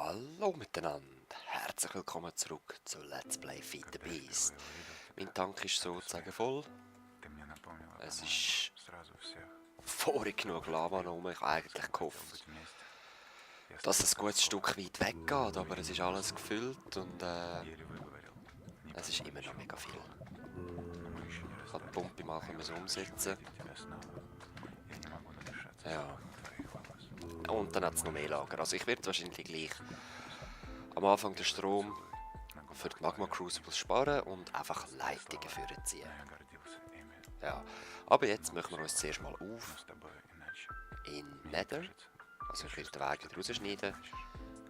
Hallo miteinander, herzlich willkommen zurück zu Let's Play Feed the Beast. Mein Tank ist sozusagen voll. Es ist vorig genug Lava rum. Ich habe eigentlich gehofft, dass es ein gutes Stück weit weggeht, aber es ist alles gefüllt und es ist immer noch mega viel. Ich habe die Pumpe mal umsetzen. Ja. Und dann hat es noch mehr Lager. Also ich werde wahrscheinlich gleich am Anfang den Strom für die Magma Crucibles sparen und einfach Leitungen vorziehen. Ja, aber jetzt machen wir uns zuerst mal auf in Nether. Also ich werde den Weg wieder rausschneiden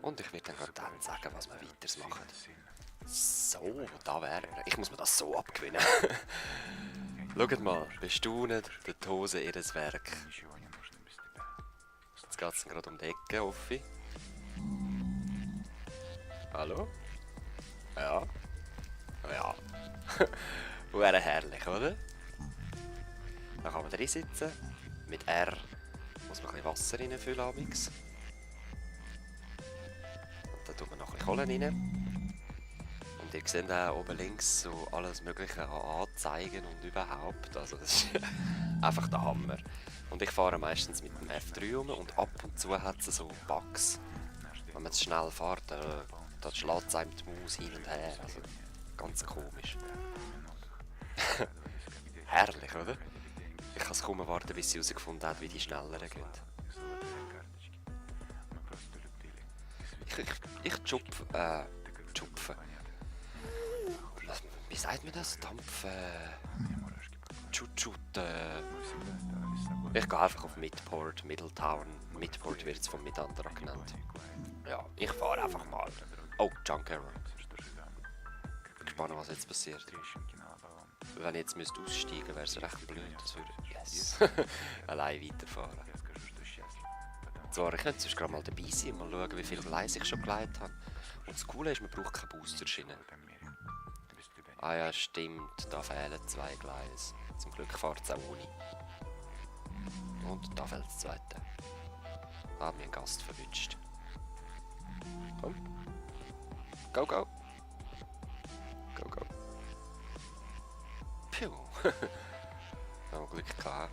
und ich werde dann sagen, was wir weiter machen. So, da wäre er. Ich muss mir das so abgewinnen. Schaut mal, bestaunen die Hose ihres Werk. Jetzt geht es gerade um die Ecke, hoffe ich. Hallo? Ja. Ja. Wäre herrlich, oder? Da kann man drin sitzen. Mit R muss man ein bisschen Wasser reinfüllen. Und dann tut man noch ein bisschen Kohle rein. Und ihr seht auch oben links so alles Mögliche an Anzeigen und überhaupt. Also das ist einfach der Hammer. Und ich fahre meistens mit dem F3 um und ab und zu hat es so Bugs. Wenn man es schnell fährt, da schlägt es einem die Maus hin und her. Also ganz komisch. Herrlich, oder? Ich kann es kaum warten, bis sie herausgefunden hat, wie die schneller gehen. Ich schupfe. Wie sagt man das? Dampf. Ich gehe einfach auf Midport, Middletown. Midport wird es von Midandra genannt. Ja, ich fahre einfach mal. Oh, Junk Error. Bin gespannt, was jetzt passiert. Wenn ich jetzt aussteigen müsste, wäre es recht blöd. Das würde yes. Allein weiterfahren. Zwar, ich könnte sonst gerade mal dabei sein und mal schauen, wie viel Gleise ich schon geleitet habe. Und das Coole ist, man braucht keine Boosterschiene. Ah ja, stimmt, da fehlen 2 Gleise. Zum Glück fährt es auch ohne. Und da fehlt das zweite. Da haben wir einen Gast verwünscht. Komm. Go, go. Go, go. Piu. Da haben wir Glück gehabt.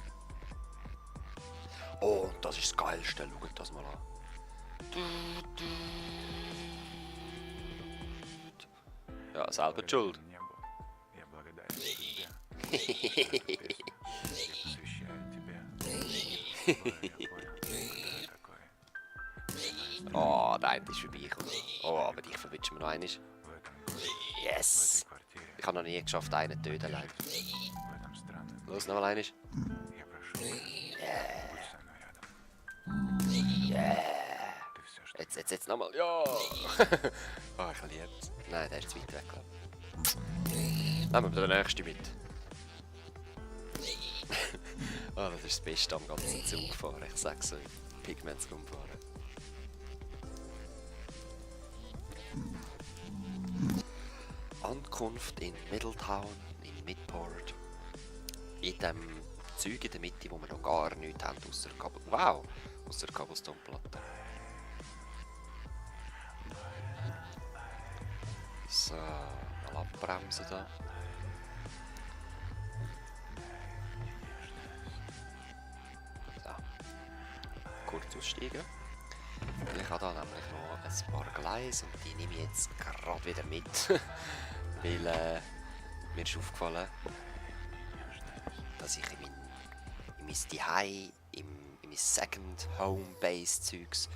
Oh, das ist das Geilste. Schaut das mal an. Ja, selber die Schuld. Oh, der eine ist vorbeigekommen. Oh, aber dich verwünschen wir noch einmal. Yes! Ich habe noch nie geschafft, einen zu töten, leider. Los, noch mal einmal. Yeah! Jetzt nochmal. Ja! Oh, ich liebe es. Nein, der ist zu weit weg, glaube ich. Nehmen wir den nächsten mit. Oh, das ist das Beste am ganzen Zugfahren. Ich sag's euch. Pigments rumfahren. Ankunft in Middletown, in Midport. In dem Zeug in der Mitte, wo wir noch gar nichts haben, ausser Cobblestone-Platte. So, mal abbremsen da. So. Kurz aussteigen. Ich habe da nämlich noch ein paar Gleise und die nehme ich jetzt gerade wieder mit. Weil mir ist aufgefallen, dass ich in mein Zuhause, in mein Second Home Base Zeugs.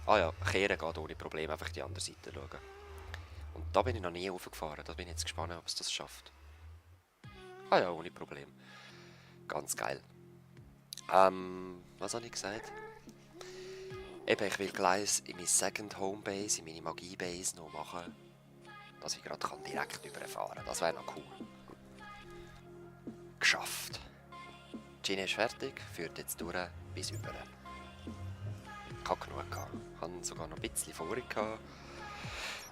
Ah ja, kehren geht ohne Probleme, einfach die andere Seite schauen. Und da bin ich noch nie hochgefahren, da bin ich jetzt gespannt, ob es das schafft. Ah ja, ohne Problem. Ganz geil. Was habe ich gesagt? Eben, ich will gleich in mein Second Home Base, in meine Magie Base noch machen, dass ich gerade direkt überfahren kann. Das wäre noch cool. Geschafft. Die Schiene ist fertig, führt jetzt durch bis über. Ich habe genug gehabt. Ich habe sogar noch ein bisschen vorig gehabt.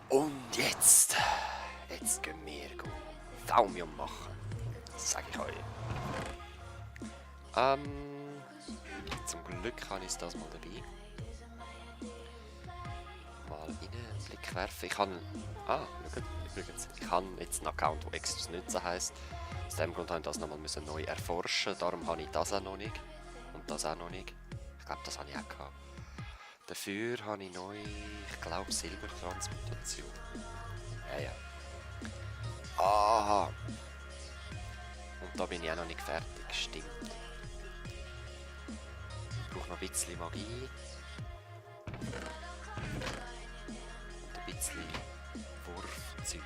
Und jetzt gehen wir Thaumium machen. Das sage ich euch. Zum Glück habe ich das mal dabei. Mal rein. wegwerfen. Ich kann... Ah, schaut, übrigens. Ich habe jetzt einen Account, der Exodus 19 heisst. Aus dem Grund habe ich das nochmal neu erforschen. Darum habe ich das auch noch nicht. Und das auch noch nicht. Ich glaube, das habe ich auch gehabt. Dafür habe ich neu, ich glaube, Silbertransmutation. Ja, ja. Aha! Und da bin ich auch noch nicht fertig, stimmt. Ich brauche noch ein bisschen Magie. Und ein bisschen Wurfzeug.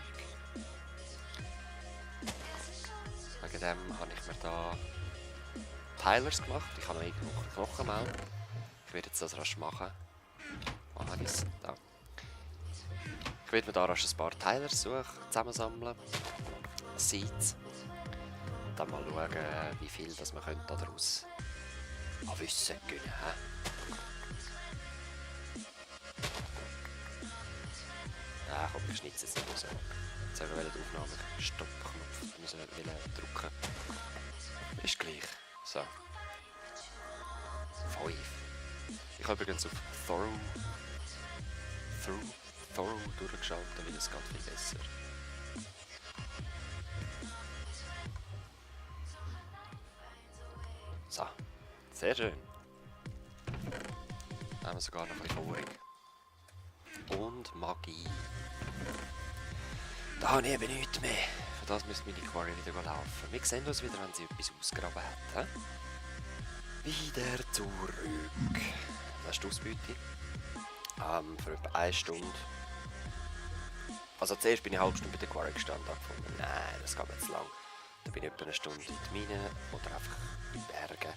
Wegen dem habe ich mir da Tylers gemacht. Ich habe noch irgendwo Knochenmehl. Ich werde jetzt das rasch machen. Wo habe ich es? Da. Ich werde mir da rasch ein paar Tylers zusammensammeln. Seeds. Und dann mal schauen, wie viel das man daraus an Wissen gewinnen kann. Ja, komm, ich schneide es jetzt nicht raus. Jetzt haben wir die Aufnahme Stoppknopf müssen drücken. Ist gleich. So. 5. Ich habe übrigens auf Thorough durchgeschaltet, weil es geht viel besser. So. Sehr schön. Dann haben wir sogar noch ein bisschen Vorig. Und Magie. Da habe ich eben nichts mehr. Für das müsste meine Quarry wieder laufen. Wir sehen uns wieder, wenn sie etwas ausgraben hat. Wieder zurück. Das ist die Ausbeute. Für etwa 1 Stunde. Also zuerst bin ich eine halbe Stunde bei der Quarry gestanden und gefunden, nein, das geht jetzt lang. Dann bin ich etwa eine Stunde in die Mine oder einfach in den Bergen.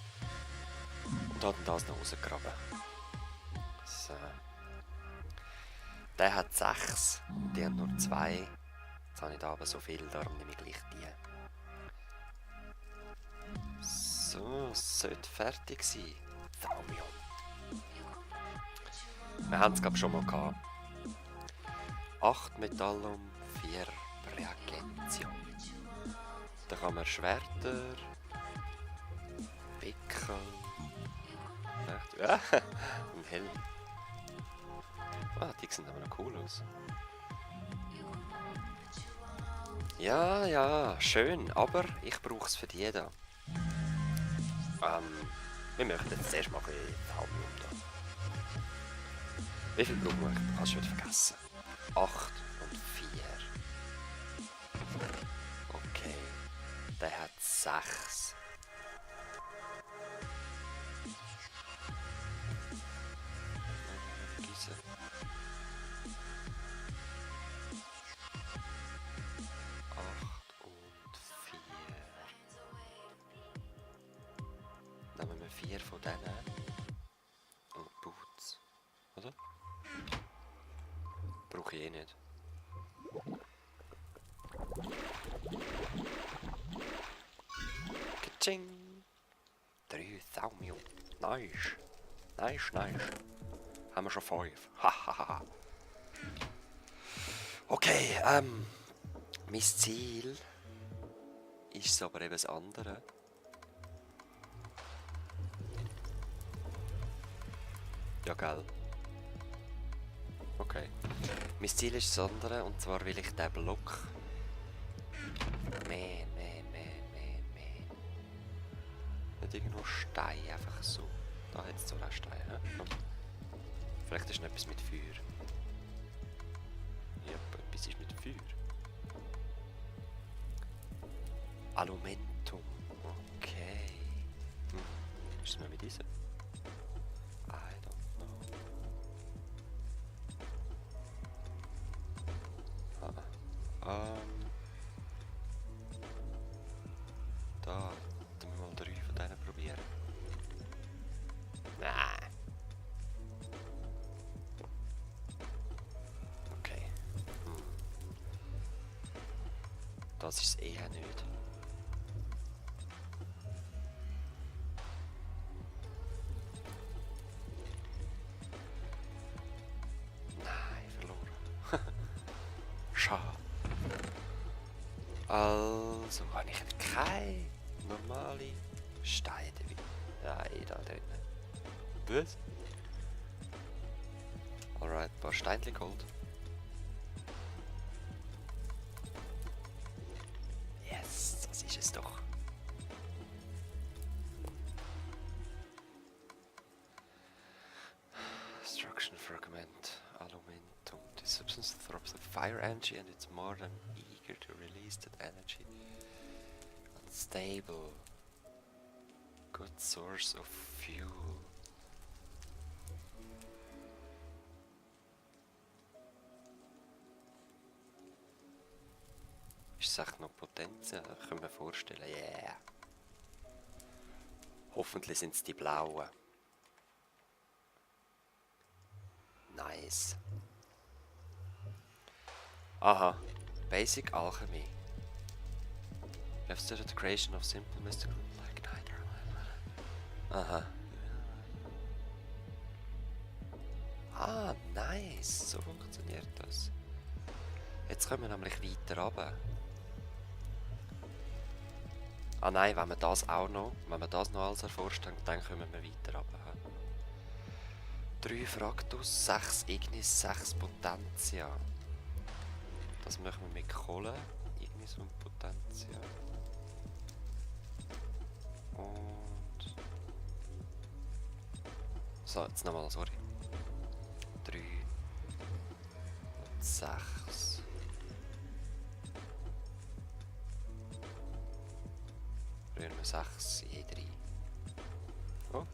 Und habe dann das noch rausgegraben. So. Der hat 6, die haben nur 2. Jetzt habe ich da aber so viel, darum nehme ich gleich die. So, es sollte fertig sein. Thaumium. Wir haben es glaube ich schon mal gehabt. 8 Metallum, 4 Reagentium. Da kann man Schwerter, Pickel, ein Helm. Ah, die sehen aber noch cool aus. Ja, ja, schön, aber ich brauche es für die da. Wir möchten jetzt zuerst mal ein bisschen Thaumium da. Wie viel brauchen wir? Ich habe es schon wieder vergessen. 8 und 4. Okay, der hat 6. Gießen. 8 und 4. Nehmen wir 4 von denen. Und Boots. Oder? Brauche ich eh nicht. Kitsching! 3 Thaumium. Nice. Nice, nice. Haben wir schon 5. Hahaha. Okay, mein Ziel ist aber eben das andere. Ja, gell. Okay. Mein Ziel ist das andere, und zwar will ich den Block mehr. Nicht irgendwo Stein, einfach so. Da hat es so einen Stein, hä? Vielleicht ist noch etwas mit Feuer. Ja, etwas ist mit Feuer. Alumentum. Okay. Ist es mal mit diesem? I don't know. Da, dann wir mal 3 von denen probieren. Nein. Okay. Das ist es eher nicht. Nein, verloren. Schade. Also habe ich keine normale Steine. Nein, da drin. Was? Alright, ein paar Steinchen geholt. es doch. Destruction fragment, alumentum. This substance throws a fire energy and it's more than eager to release that energy. Unstable. Good source of fuel. Ist es echt noch Potenzial? Ich kann mir vorstellen, yeah. Hoffentlich sind es die blauen. Nice. Aha. Basic Alchemy. You have studied the creation of simple mystical like neither. Aha. Ah, nice. So funktioniert das. Jetzt kommen wir nämlich weiter runter. Ah nein, wenn wir das noch als erforscht haben, dann kommen wir weiter runter. 3 Fractus, 6 Ignis, 6 Potentia. Das machen wir mit Kohle, Ignis und Potentia. Und... So, jetzt nochmal, sorry. 3 und 6. Rühren wir 6 je 3. Oh.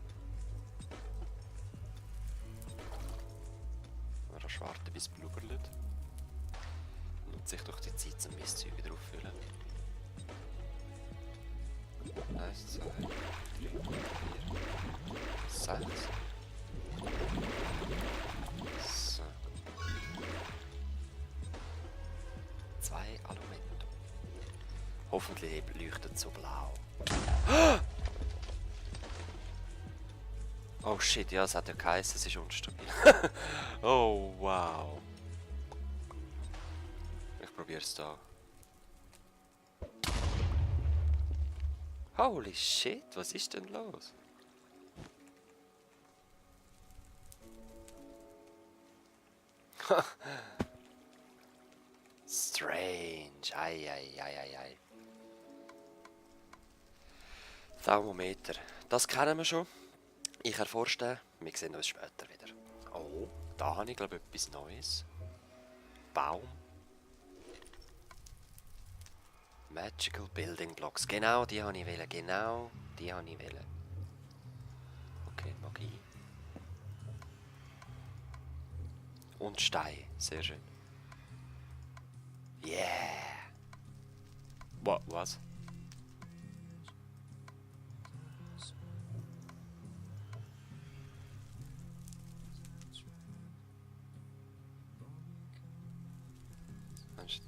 Wir rasch warten, bis es blubbert. Und sich durch die Zeit zum Mistzeug wieder auffüllen. 1, 2, 3, 4, 6. So. 2 Alumentum. Hoffentlich leuchtet es so blau. Oh shit, ja, es hat ja geheißen, es ist unstabil. Oh wow. Ich probier's da. Holy shit, was ist denn los? Strange, ei. Thermometer, das kennen wir schon. Ich erforsche den, wir sehen uns später wieder. Oh, da habe ich glaube ich etwas Neues. Baum. Magical Building Blocks, genau die habe ich wählen, Okay, Magie. Und Stein, sehr schön. Yeah! Was?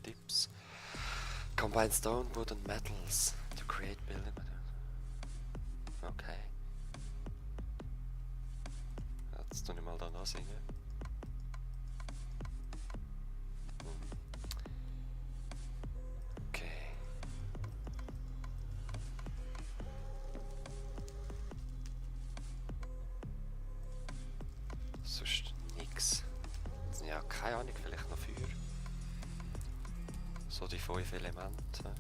Tips. Combine stone, wood and metals to create building materials. Okay. Jetzt tue ich mal da singen. Okay. Sonst nix. Ja, keine Ahnung, vielleicht noch Feuer. So die 5 Elemente.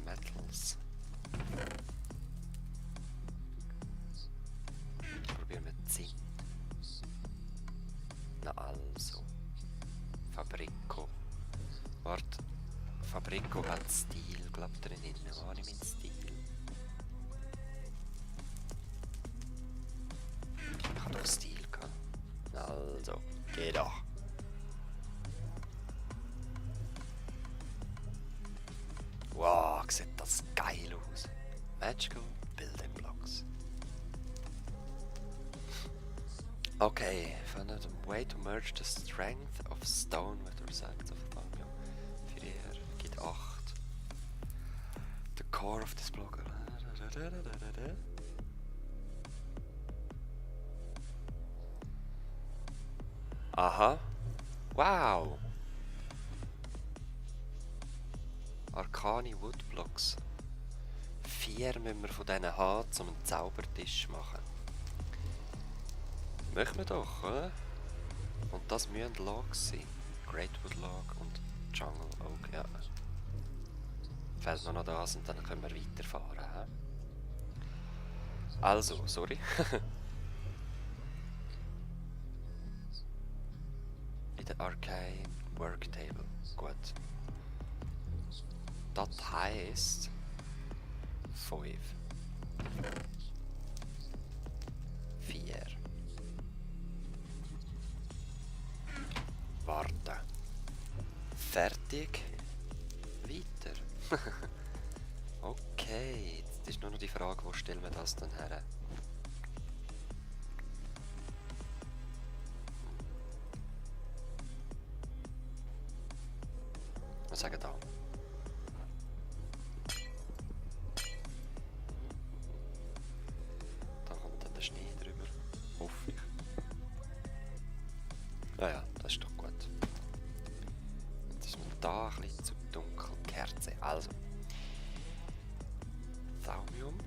Metals. Probieren wir Zinn. Na also. Fabrico. Warte. Fabrico hat Stil, glaubt ihr nicht? Wo habe ich meinen Stil? Ich habe doch Stil gehabt. Also, geh doch. Wow, sieht das geil aus. Magical Building Blocks. Okay, found a way to merge the strength of stone with the results of thorium. 4 geht 8. The core of this block. Aha. Wow. Arcane Woodblocks. 4 müssen wir von denen haben, um einen Zaubertisch zu machen. Machen wir doch, oder? Und das müssen Logs sein. Greatwood Log und Jungle Oak, ja. Fehlt nur noch das und dann können wir weiterfahren. He? Also, sorry. In der Arcane Worktable. Gut. Das heisst 5. 4. Warten. Fertig. Weiter. Okay, jetzt ist nur noch die Frage, wo stellen wir das dann her? Wir sagen da. Da kommt dann der Schnee drüber. Hoffe ich. Ja, das ist doch gut. Jetzt ist mir da ein bisschen zu dunkel. Kerze. Also. Thaumium.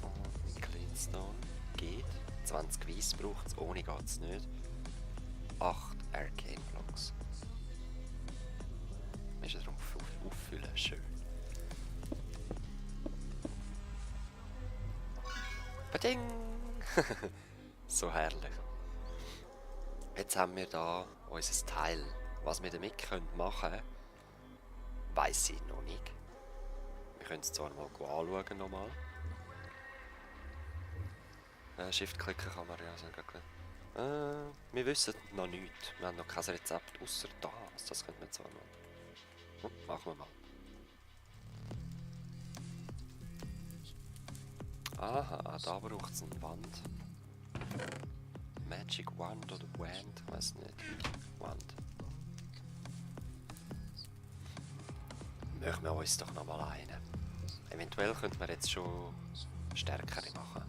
Und Cleanstone. Geht. 20 Weiss braucht es. Ohne geht es nicht. 8 Arcane Blocks. Ist er auffüllen? Schön. Bading! So herrlich. Jetzt haben wir da unser Teil. Was wir damit machen können, weiss ich noch nicht. Wir können es zwar mal anschauen nochmal. Shift klicken kann man ja sagen. Wir wissen noch nichts. Wir haben noch kein Rezept außer das. Das könnten wir zwar noch. Machen wir mal. Aha, da braucht es eine Wand. Magic Wand oder Wand, ich weiß nicht. Wand. Machen wir uns doch nochmal eine. Eventuell könnte man jetzt schon stärkere machen.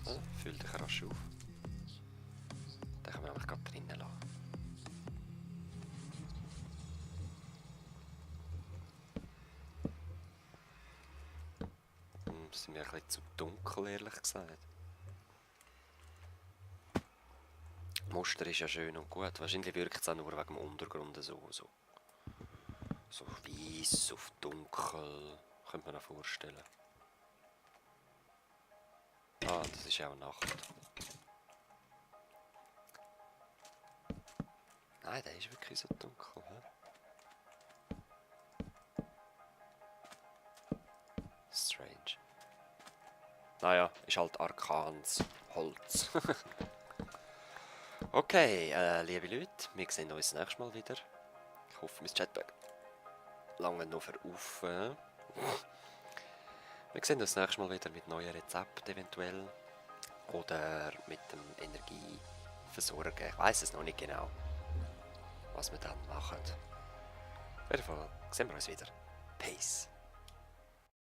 Ja, füll dich rasch auf. Den können wir nämlich gerade drinnen lassen. Das sind mir ein bisschen zu dunkel, ehrlich gesagt. Das Muster ist ja schön und gut. Wahrscheinlich wirkt es auch nur wegen dem Untergrund so. So weiss auf dunkel. Könnte man sich vorstellen. Ah, das ist auch Nacht. Nein, der ist wirklich so dunkel. Strange. Naja, ist halt Arkans Holz. Okay, liebe Leute, wir sehen uns das nächste Mal wieder. Ich hoffe, mein Chatback lange noch veraufen. Wir sehen uns das nächste Mal wieder mit neuen Rezepten eventuell. Oder mit dem Energieversorger. Ich weiß es noch nicht genau, was wir dann machen. Auf jeden Fall sehen wir uns wieder. Peace.